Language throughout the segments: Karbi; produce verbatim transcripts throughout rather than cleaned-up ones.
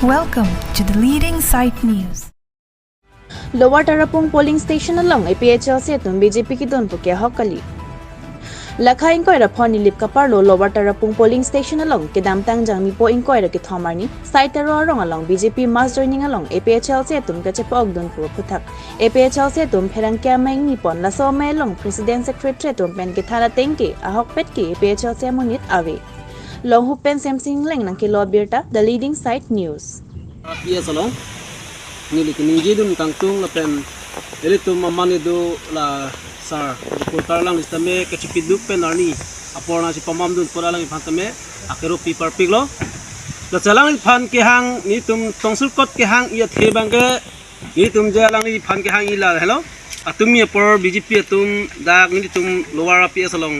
Welcome to the leading site news. Lower Tarapung polling station along A P H L C atum B J P kedun pu ke ahok kali. Lakha ingkoi ra phongo nilip kaparlo Lower Tarapung polling station along kedamtang Jangmipo ingkoi ra kethom arni, site Tero arong along B J P mass joining along A P H L C atum kachepa-okdun pu aphuthak A P H L C atum pherangke amei ingni pon, laso amei along President Secretary atum pen kethan ateng ke ahokpet ke A P H L C amonit ave. Longhu pen Semsing Engleng nangkelo abirta, The Leading Site News. P S along neli keningjedun kangtung lapen ilitum aman idu la sar reporter lang sitame kachipiduk pen arni apor nangchipamamdun pu alangliphan tame akero pi parpiklo. Lasi alangliphan kehang, nelitum tongsirkot kehang-i athe abangke, nelitum je alangliphan kehang-i lahelo. Atumi apor B J P atum dak nelitum Lower P S along,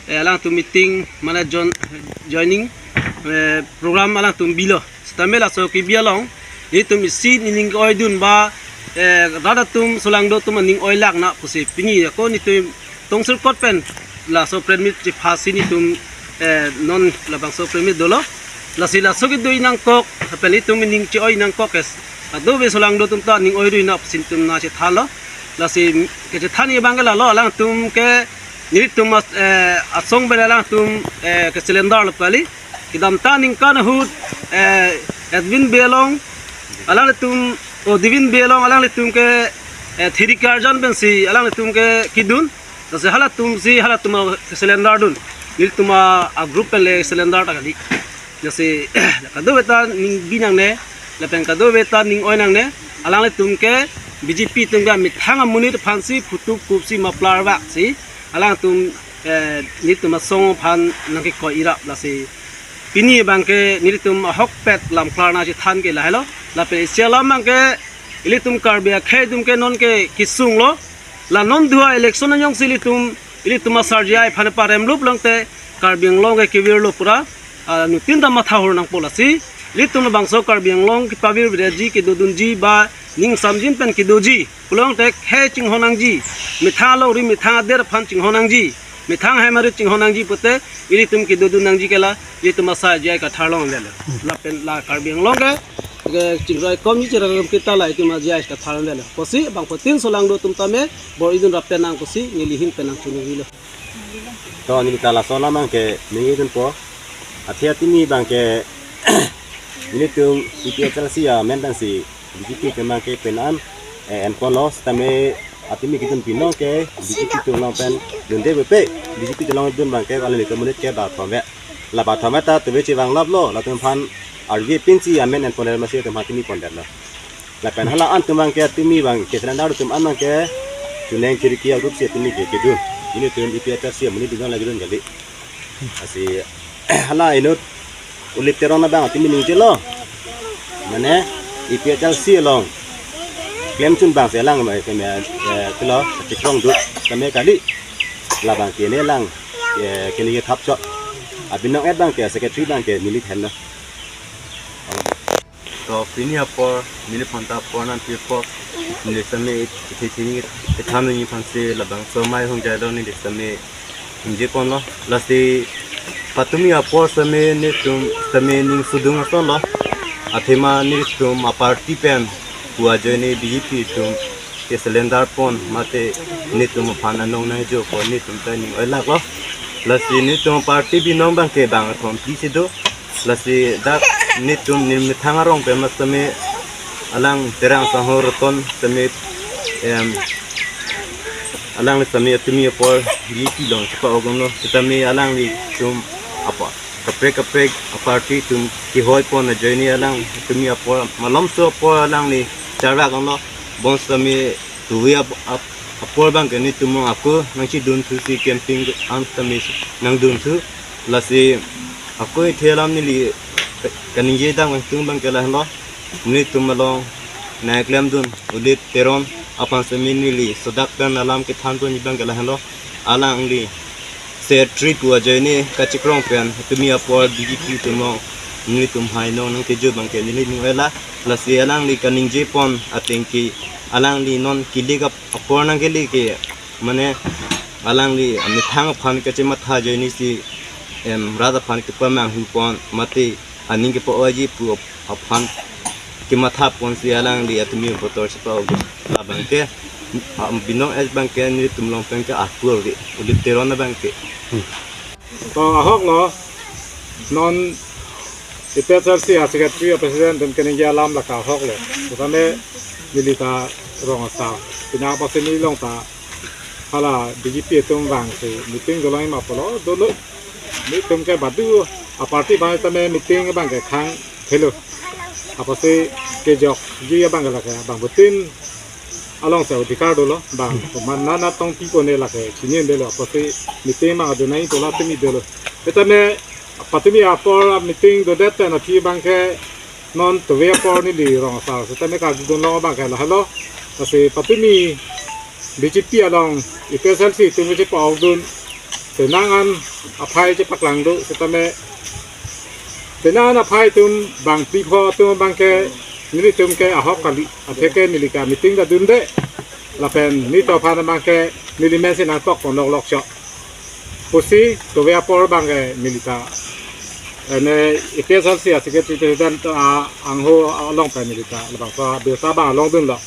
eh, alangtum meeting mane join, joining, eh, program alangtum bilo. Sitame laso kebi along nelitum isi nening oidun ba, eh, rat atum solangdo atum aning oilak na pusi pini ako nelitum tongsirkot pen laso press meet chephasi nelitum, eh, non labangso press meet dolo. Lasi laso kedo-i nangkok, lapen nelitum nening che-oi nangkok ke, kadokave solangdo atum ta ning oirui na pusi nelitum nangchethanlo. Lasi kachethan-i abangke lalo, alangtum ke nelitum as-, eh, asong pen alangtum, eh, ke cylinder lo kali. Kedamtang ningkan ahut, eh, Edwin Bey along, alanglitum, o Divin Bey along, alanglitum ke, eh, thiri karjan pensi alanglitum ke kedun. Lasi halatum si halatum cylinder dun. Nelitum a-group pen le cylinder ta kali. Lasi kadokave ta ning bi nangne, lapen kadokave ta ning oi nangne. Alanglitum ke B J P atum ke methang amonit aphansi phutup kupsi muffler vak si alangtum, eh, nelitum asong aphan nangkekoi-irap. Lasi pini abangke nelitum ahokpet lamklar nangchethan ke lahelo. Lapen isi alam abangke ilitum Karbi akhei atum ke non ke kesunglo. La non dua election anjongsi ilitum, ilitum asar J I aphan paremlup longte Karbi Anglong ke kevirlo pura, ah, nutin ta mathahur nangpo. Lasi ilitum labangso Karbi Anglong kepavir veji, kedodunji ba ning samjin pen kedoji pulote khei chinghon nangji, methang alongri methang ader aphan chinghon nangji, methang hem arit chinghon nangji pute ilitum kedodun nangji ke la ilitum asar J I kathar along lele. Lapen la Karbi Anglong ke, ke chingroi komji chiragam kita la itum a-J I kathar along lele. Pusi bangphutin solangdo atum tame bor-idun rap pen nang pusi neli ahin pen nangchiningrilo. To neli ta laso alam abangke ningjedunpo. Athe atumi abangke nelitum A P H L C amen pensi B J P atum abangke penang, eh, enponlo sitame atumi kedun pinong ke B J P atum along pen dunde bepe, B J P atum along dun abangke alanglitum amonit ke bathom ve. La bathom ve ta tuve chevanglaplo, latum aphan arve pinsi amen enpondet masi atum aphan tumi pondetlo. Lapen hala an atum abangke atumi abangke cylinder atum an abangke chuneng chiriki a-group si atumi ke kedun. Nelitum A P H L C amonit dunjong lagi dun kali. Lasi hala inut Ulip Teron abang atumi ningjelo. Mane A P H L C along klemchun abangsi alang mai keme, eh, kelo kekrong dut keme kali. Labangke ne lang, eh, kini ke thap chot. Abinong et abangke secretary abangke neli thenlo. To pini apor, neliphan ta apor nangpipo. Neli sitame ithi thini kethan nangji aphansi labangso amei ahung jailo, neli sitame ningjeponlo. Lasi patumi apor sitame netum sitame ning sudung asonlo. Athema netum a-party pen pu ajoine B J P atum ke cylinder pon mate netum aphan anong nangjo pon netum ta ning oilaklo. Lasi netum a-party binong abangke bang athom phli si do. Lasi dak netum ne methang arong pen ma sitame alang Terang Sangho Roton sitame, em, alangli sitame atumi apor B J P along chepa-okdunlo. Sitame alanglitum apa kaprek kaprek a-party atum kehoi pon ajoine alang atumi apor malomso apor alangli charvakdunlo. Bonsitame tuve ap-, ap-, apor abangke netum ako nangchedun thusi campaign an sitame nangdun thu. Lasi ako ithe alam neli ka-, kaningje dam kangtung abangke lahenlo. Netum along nangklemdun Ulip Teron aphan sitame neli sodak pen alam kethan ponji abangke lahenlo. Alangli secretary pu ajoine kachekrong pen atumi apor B J P atum along netum hai nong nangkejo abangke neli ning oilak. Lasi alangli kaningje pon ateng ke alangli non kilik ap-, apor nangkele ke mane alangli amethang aphan kachematha ajoine si, em, rat aphan kepamanghu pon mate aning kepa-oiji pu ap-, aphan Kematha ponsi alangli atumi voter chepa-ok labang ke, ah, binong es abang ke nelitum along pen ke akur di, Ulip Teron abang ke. To ahok lo, non A P H L C a secretary a president atum keningje alam lake ahok lo. Setame neli ta rong asar. Pini apotsi neli along ta hala B J P atum vangsi meeting dolang ma pulo, dolo. Nelitum ke badu a party abang tame meeting abang ke khang thelo. Apotsi kejokji abang ke lake abang butin alongsi adhikar dolo, bang komat nana tong pi kone lake chini dolo, apotsi meeting abang adonai tola tumi dolo. Setame patumi apor meeting dodet pen aphi abang ke non tove apor neli rong asar setame kardom dun long abang ke lahelo. Lasi patumi B J P along A P H L C atum chepa-ok dun, penang an aphai chepaklang do, setame penang an aphai atum bang phli pho atum abang ke nelitum ke ahok kali, atheke neli ke meeting ta dunde, lapen nelitum aphan abang ke neli men si nangtok pon lok lok chok pusi tove apor abang ke neli ta, eh, ne A P H L C a secretary president, ah, angho along pen neli ta labangso abirta abang long dunlo.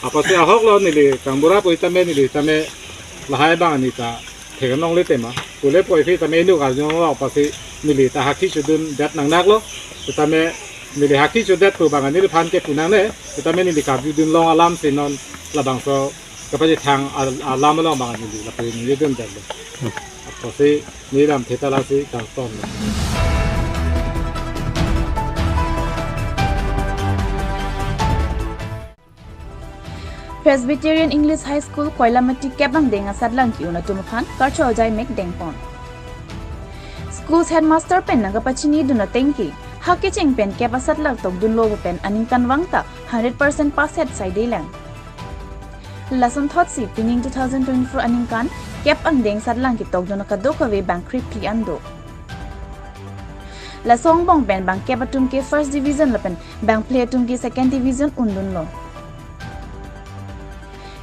Apotsi ahok lo, neli kangbura pu tame neli tame lahai abang neli ta theklong le tema. Pule poi phi tame inut arjulong apotsi neli ta hakhi chodun det nang naklo. Setame neli hakhi chodet pu abang neliphan ke pu nangne. Setame neli kardom dun long alamsi non labangso kapachethang al-, alam along abang neli lapu neli dun detlo. Apotsi neli lam theta lasi kangton. Presbyterian English High School Koilamati kep angdeng asatlang ki-un atum aphan karcho ajai mek dengpon. Schools headmaster pen nangkapachini dun ateng ke, ha kecheng pen kep asatlang tokdunlo pen aningkanvang ta hundred percent pass-et saidelang. Lasonthotsi pining two thousand twenty-four aningkan kep angdeng asatlang ketokdun akadokave bang krephi an do. Laso angbong pen bang kep atum ke first division lapen bang phli atum ke second division undunlo.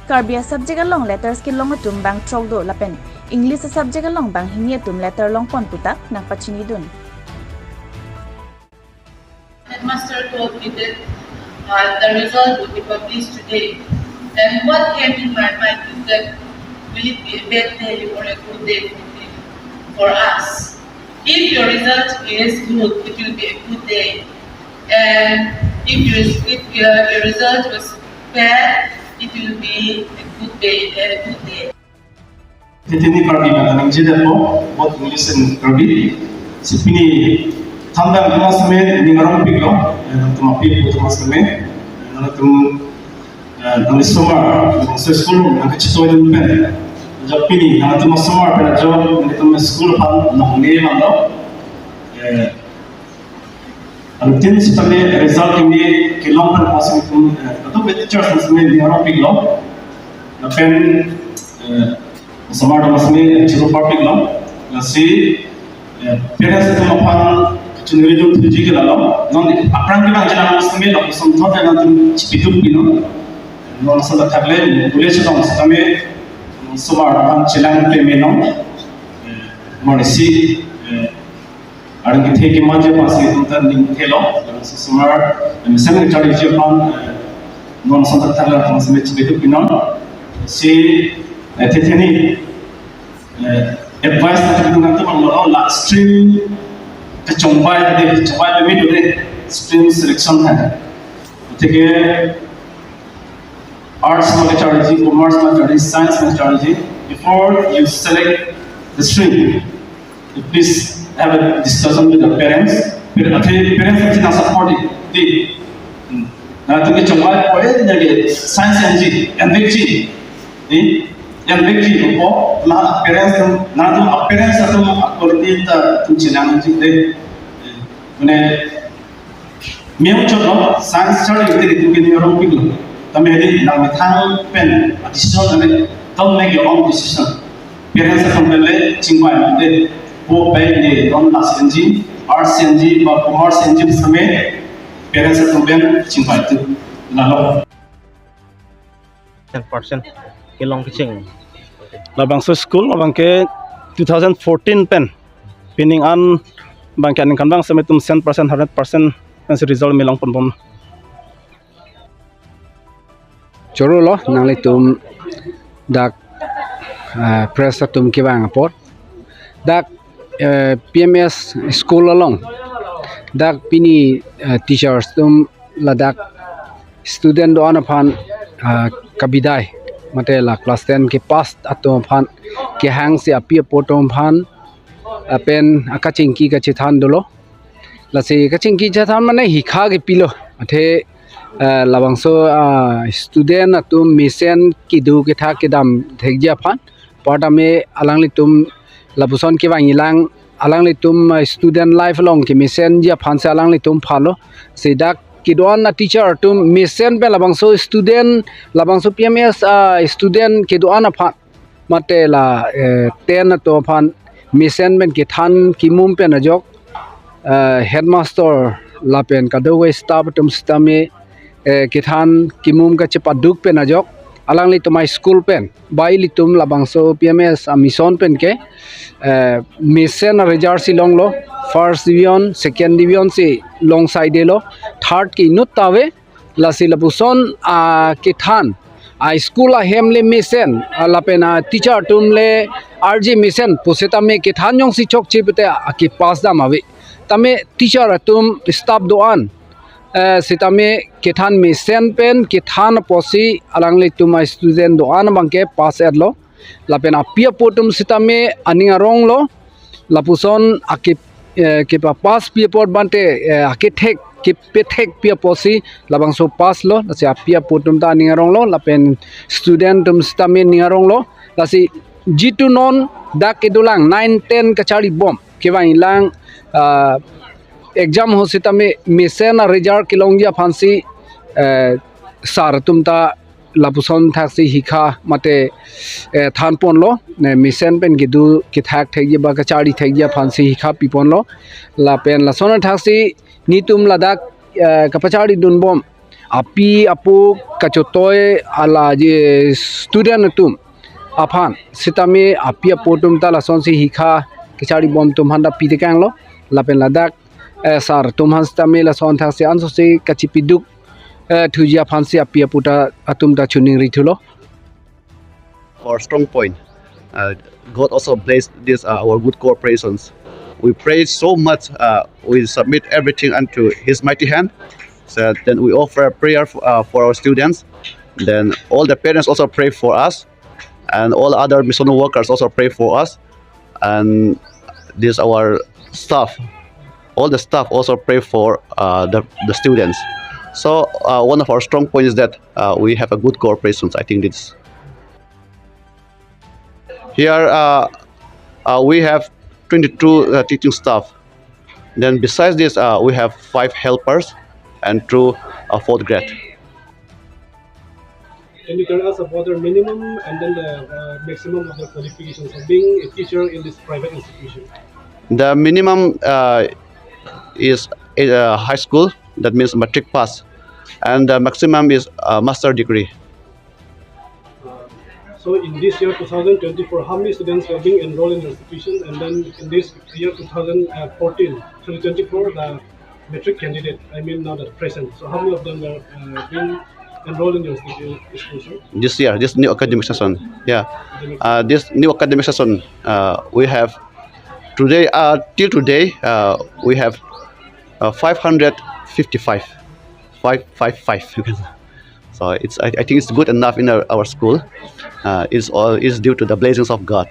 Karbi a-subject along letters kelong atum bang throk do lapen English a-subject along bang hini atum letter longpon puta nangpachini dun. Headmaster told me that, uh, the result will be published today. And what came in my mind is that, will it be a bad day or a good day for me, for us? If your result is good, it will be a good day. And if your, if your, your result was bad, it will be a good day, a good day. Titini Karbi nangkaningje detpo, both English and Karbi. Si pini thandam temas kami ning arong piklo, eh, nangtum aphi pu temas kami, nangtum, eh, nang isomar, nang school, nangkachitoi dun pen. Jab pini, nangtum asomar pen jab, nangtum school aphan nangne mando. Eh, Anuttin sitame result kimi kelong pen apotsi nangtum, eh, kadokave teachers nangtum ning arong piklo. Lapen, eh, osomar dam asmi churu par piklo. Lasi, eh, parents atum aphan kachiningri dun thuji ke lalo. Non aphrang ke bang chenam asmi lo, osomar thot nangtum chipiduk pino. Non asal thakle, bule chetong sitame, osomar aphan chelang peme non. Eh, monisi, eh, Arni kethe kemanji aphansi nangtum ta ning thelo, laso osomar, eh, mesen kacharliji aphan, eh, non asonthot thaklang aphansi me chipiduk pinon. Si, eh, titini, eh, advice nangtum nangtum abang lo, la stream kachongvai de, chongvai peme do de, stream selection than. Atheke arts ma kacharliji, commerce ma charliji, science ma charliji, before you select the stream, you please have a discussion with the parents. Par-, athe parents nangchinang support di, di. Hmm. Nangtum ke chongvai pore di nangke science enji, envekji. Di, envekji ko, ma parents atum, nangtum parents atum quality ta nangtum chinangji de. Mane, me-ong chot lo, science charli te nangtum ke ning arong piklo. Tame hedi nangmethang pen decision ane, don't make your own decision. Parents atum pen le chingvai mate, po pai ne non la senji, arts senji, ba commerce senji same, parents atum pen chingvai tu lalo. Ten percent kelong kecheng. Labangso school abang ke two thousand fourteen pen pining an abang ke aningkanvang sitame nangtum cent percent, hundred percent pensi result me longponbom. choro lo nanglitum dak, eh, press atum kevang apot. Dak, eh, P M S school along dak pini, eh, teachers atum ladak student do-an aphan, eh, kabidai mate la class ten kepass atum aphan kehangsi api apo atum aphan, eh, pen akachingki kachethan dolo. Lasi kachingki chethan mane hikha kepilo. Athe, eh, labangso, ah, student atum mesen kedo kethak kedam thekji aphan. Partame alanglitum lapuson kevangji lang, alanglitum, ah, student life along kemesenji aphansi alanglitum phalo. Si dak kedo-an a-teacher atum mesen pen labangso student, labangso P M S, ah, student kedo-an aphan mate la, eh, ten atum aphan mesen pen kethan kimum pen ajok, eh, headmaster lapen kadokave staff atum sitame, eh, kethan kimum kachepaduk pen ajok alanglitum a-school pen ba ilitum labangso P M S a-mission pen ke, eh, mesen a-result si longlo, first division, second division si long saidelo, third ke inut ta ave. Lasi lapuson, ah, kethan, ah, school ahem le mesen, ah, lapen, ah, teacher atum le arje mesen pusitame kethan jongsi chokche pute, ah, kepass dam ave. Tame teacher atum staff do-an, eh, sitame kethan mesen pen kethan apotsi alanglitum a-student do-an abangke pass etlo. Lapen api apo atum sitame aning aronglo. Lapuson ake, eh, kepapass pi apot bante, eh, akethek, kepethek pi apotsi labangso pass lo. Lasi api apo atum ta aning aronglo. Lapen student atum sitame ning aronglo. Lasi jitu non dak kedolang nine ten kacharibom kevangji lang, ah, exam ho sitame mesen a-result kelongji aphansi, eh, sir atum ta lapuson thaksi hikha mate, eh, thanponlo, eh, mesen pen kedo kethak thekji ba kachari thekji aphansi hikha piponlo. Lapen lason thaksi netum ladak, eh, kapachari dunbom api apo kachotoi ala je student atum aphan sitame api apo atum ta lasonsi hikha kacharibom atum aphan ta pitekanglo. Lapen ladak, eh, sir atum aphan sitame lason thaksi ansose kachipiduk, eh, thuji aphansi api apo ta atum ta choningri thulo. Our strong point. Uh, God also bless this, uh, our good cooperations. We pray so much. Uh, we submit everything unto His mighty hand. So then we offer a prayer for, uh, for our students. Then all the parents also pray for us, and all other mission workers also pray for us. And this our staff, all the staff also pray for, uh, the, the students. So, uh, one of our strong points is that, uh, we have a good cooperation. I think this here, uh, uh, we have twenty-two, uh, teaching staff. Then besides this, uh, we have five helpers and two, uh, fourth grade. Can you tell us about the minimum and then the, uh, maximum of the qualifications of being a teacher in this private institution? The minimum, uh, is, uh, high school, that means matric pass, and the maximum is, uh, master degree. Uh, so in this year two thousand twenty-four, how many students are being enrolled in your institution? And then in this year two thousand fourteen, sorry, twenty-four, the matric candidate, I mean, now at present. So how many of them are, uh, being enrolled in your institu-, institution? This year, this new academic session. Yeah. Academic Uh, this new academic session, uh, we have today, uh, till today, uh, we have, uh, five hundred fifty-five. Five five five, you can say. So it's, I, I think it's good enough in our, our school. Uh, it's all is due to the blessings of God.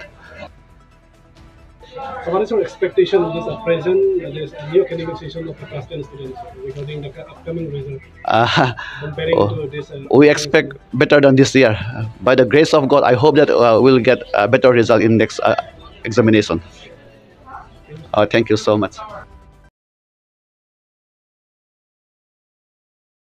So what is your expectation of this, uh, present, uh, this, uh, new academic session of the class ten students regarding the upcoming result? Uh, Comparing oh, to this, uh, we expect better than this year. Uh, by the grace of God, I hope that, uh, we'll get a better result in next, uh, examination. Uh, thank you so much.